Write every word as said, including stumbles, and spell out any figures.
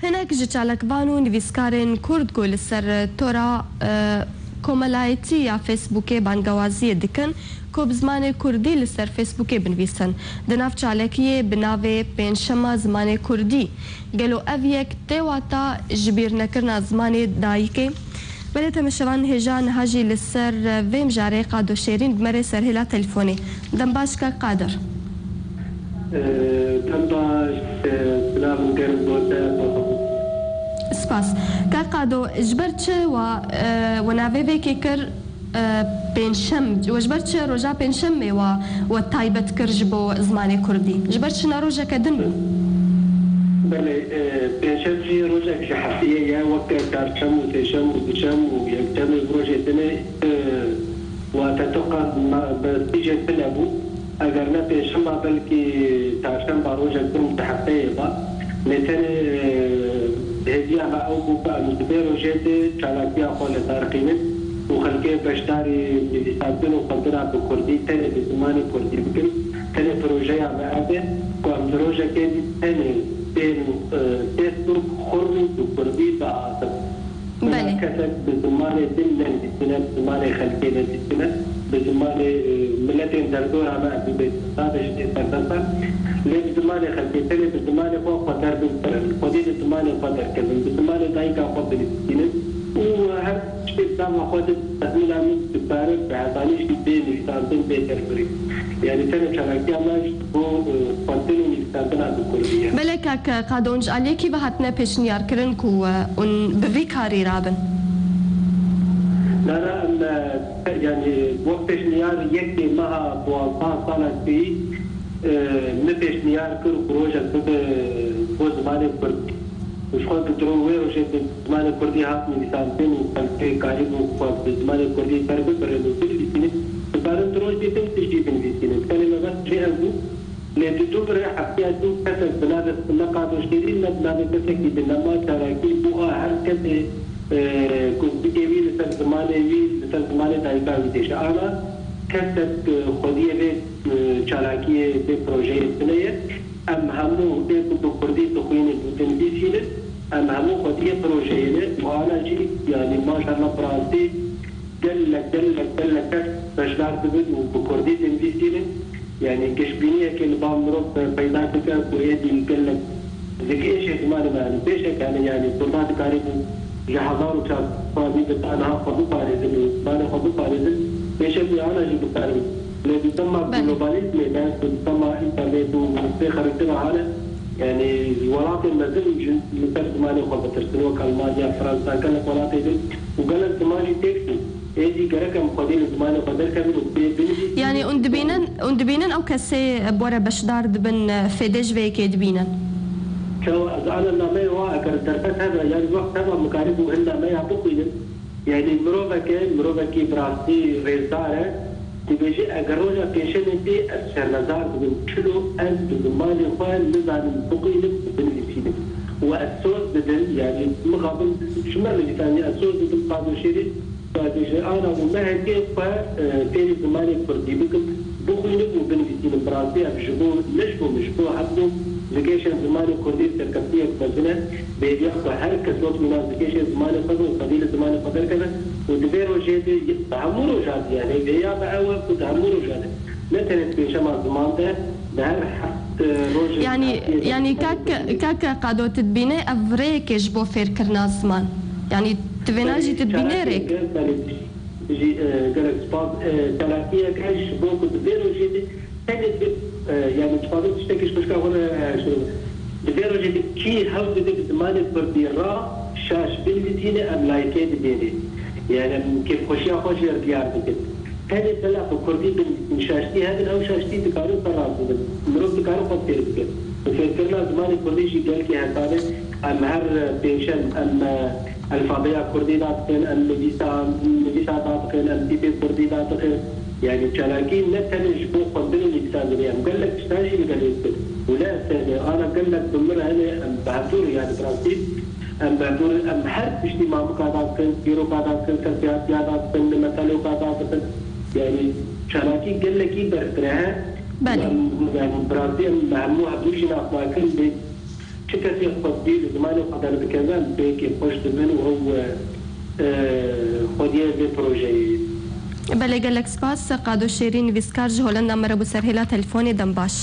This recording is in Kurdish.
Hinek ji çalakvan û nivîskarên Kurd ku li ser tora, e, komelayetî ya Facebookê bangewaziyê dikin ku bi zimanê Kurdî li ser Facebookê binivîsin. Di nav çalakiyê bi navê Pêncşema Zimanê Kurdî, gelo ev yek tê wata jibîrnekirina zimanê dayikê? Belê, temeşevan hêja niha jî li ser, e, vê mijarê Qado Şêrîn bi me re serhêla telefonê. Dem baş, kak Qadir. Ee, Dem baş, e, silavên germ bo te, bo hemû. Spas. Kak Qado, ji ber çi wa, e, we navê vê kê kir, e, pêncşem, we ji ber çi roja pêncşemê wa we taybet kir ji bo zimanê kurdî? Ji ber çi ne rojeke din bû? Belê, e, pêncşem jî rojek ji hefteyê ye, weke çarşem û sêşem û duşem û yekşemê bi rojê din e, e, Wate tu qas ma-, bi tijê tune bû. Eger ne pêşema belkî çarşemba rojek din di hefteyê ba. Lê tenê, e, hêviya me ew bû ku em ji vê rojê de çalakiya xwe li dar qînin û xelkê beşdarî nivîsandin û xwendina bi kurdî tenê bi zimanê kurdî bikin. Tenê projeya me ev e ku em di rojekê dî tenê bên, e, Facebook xurmî bi kurdî biaxivin. Belê. Kesek bi zimanê din nenivîsîne, bi zimanê xelkê nenivîsîne, bi zimanê, e, miletên derdora me, bi bêtî, nabêjin ê serdestan, lê bi zimanê xelkê, tenê bi zimanê xwe xwe derbin kirin. Xwedî li zimanê xwe derkevin, bi zimanê dayika xwe binivîsînin û her tiştê bi nava xwe de, texmîna min dikare bi hetanî jî bê nivîsandin, bê derbirin. Yanî tenê çalakiya me ji bo, e, xwendin û nivîsandina bi kurdî ye. Belê kak Qado, hûn ji aliyekî ve hatine pêşniyarkirin ku, e, hûn bi vî karî rabin? Na, na, em, e, yanî wek pêşniyar yekê meha duwazdeh sala spî, e, min pêşniyar kir ku rojek bibe bo zimanê kurdî. Û ji xwe di dro wê rojê de zimanê kurdî hat nivîsandin û xelkê karîbû xwe bi zimanê kurdî ber bibirin û binivîsînin, dikarin di roj dîtin tiştî binivîsînin. Tenê mebest jê ev bû. Lê di dû vir e, heftiya dû kesek bi navê ne Qado Şêrîn ne bi navê kesekî din, nema çalakî bû a her kesê, e, ku dikê wî li ser zimanê wî, li ser zimanê dayika wî dêşe. Ana kesek, e, xwediyê vê, e, çalakiyê, vê projeyê tune ye. Em hemû ê ku bi kurdî dixwînin û dinivîsînin, em hemû xwediyê projeyê ne û ana jî, yanî maşallah bi rastî gelek, gelek, gelek kes beşdar dibin û bi kurdî dinivîsînin. Yanî giştbîniyekê li ba mirov peyda dike ku êdî gelek dikêşe zimanê me. Yanî pêşek hene, yanî kurda dikarîbû ji hezar û çar sed û çar bi ta niha xwe biparêzin û zimanê xwe biparêzin, pêşek wî ana jî bikarin. Lê di dema Belê. globalîzmê de, di dema înternet û vê xerîtina hane, yanî welatên mezin ji li ser zimanê xwe bitirsin, wek Almanya, Fransa, gelek welatê din û gelek ziman jî têk çûn. Êdî gerek em xwedî li zimanê xwe derkevin û bê binivîsînin. Yanî hûn dibînin, hûn dibînin ew kesê bi we re beşdar dibin, fêdê ji vê yekê dibînin? Çawa, ez ana nameyê wa eger derfet hebe, yan wext hebe, min karîbû hin nameya bixwînin. Yanî miroveke, mirovekî bi rastî rêzdar e, dibêje, eger roja pênşemê tê, ez şermezar dibim. Çilo ez bi zimanê xwe nizanim bixwînim û binivîsînim. Û ez soz didim, yanî mixabin ji min re nivîsandî, ez soz didim Qado Şêrîn, ez dibêje, ana û mehekê xwe, e, fêrî zimanê kurdî bikim, bixwînim û binivîsînim. Bi rastî ev ji bo, ne ji bo min, ji bo hemû dikêşên zimanê kurdî serkeftiyek mezin e. Bêriya ku her kes wek mîna dikêşe zimanê xwe be û xwedî li zimanê xwe derkeve û di vê rojê de, di hemû rojan de, yanî vêya me ew e ku di hemû rojan de, ne tenê di pênceman ziman de, di her heft, e, rojê Yanî, de yanî kak, kak Qado, tu dibîne ev rêyekê ji bo fêrkirina ziman? Yanî tu vêna jî tu dibîne rêk? Belê, jî, e, gelek spas. E, çalakiyek e ji bo ku di vê rojê de Tenê bi, e, yanî dixwazim tiştekî ji xwişka xwe re, e, şiro. Di vê rojê de kî hewl dide bi zimanê kurdî re şaş binivîsîne, em layikê dibêne. Yanî em kêfxweşiya xwe jê re diyar dikin. Tenê bela bi kurdî binivîsîn, şaştî hebin, ew şaştî dikarin serrast bibin. Mirov dikare xwe fêr bike. Bi fêrkirina zimanê kurdî jî gelkî hesab e. Em her pênçem em, e, Elfabeya kurdî dadikin, em nivîsa, nivîsa dadikin, em tîpê kurdî dadikin. Yanî çalakî ne tenê ji bo xwendin û nivîsandinê, em gelek tiştan jî li gelê dikin. Û ne ez tenê, ana gelek bi min re hene, em bi hevdûr, yanî bi rastî, em bi hevdûr, em her tiştî mamika dadikin, dîroka dadikin, sersêhatiya dadikin, metaloka dadikin. Yanî çalakî gelekî berfireh e. Belê. Em, yanî bi rastî em hemû hevdûr jî nas nakin, lê Çi kesê xwedî li zimanê xwe derbikeve, em pêkê xweş dibin û ew, e, e, xwediyê vê projeyê ye. Belê, gelek spas. Qado Şêrîn, nivîskar ji Holenda me re bû ser hêla telefonê. Dem baş.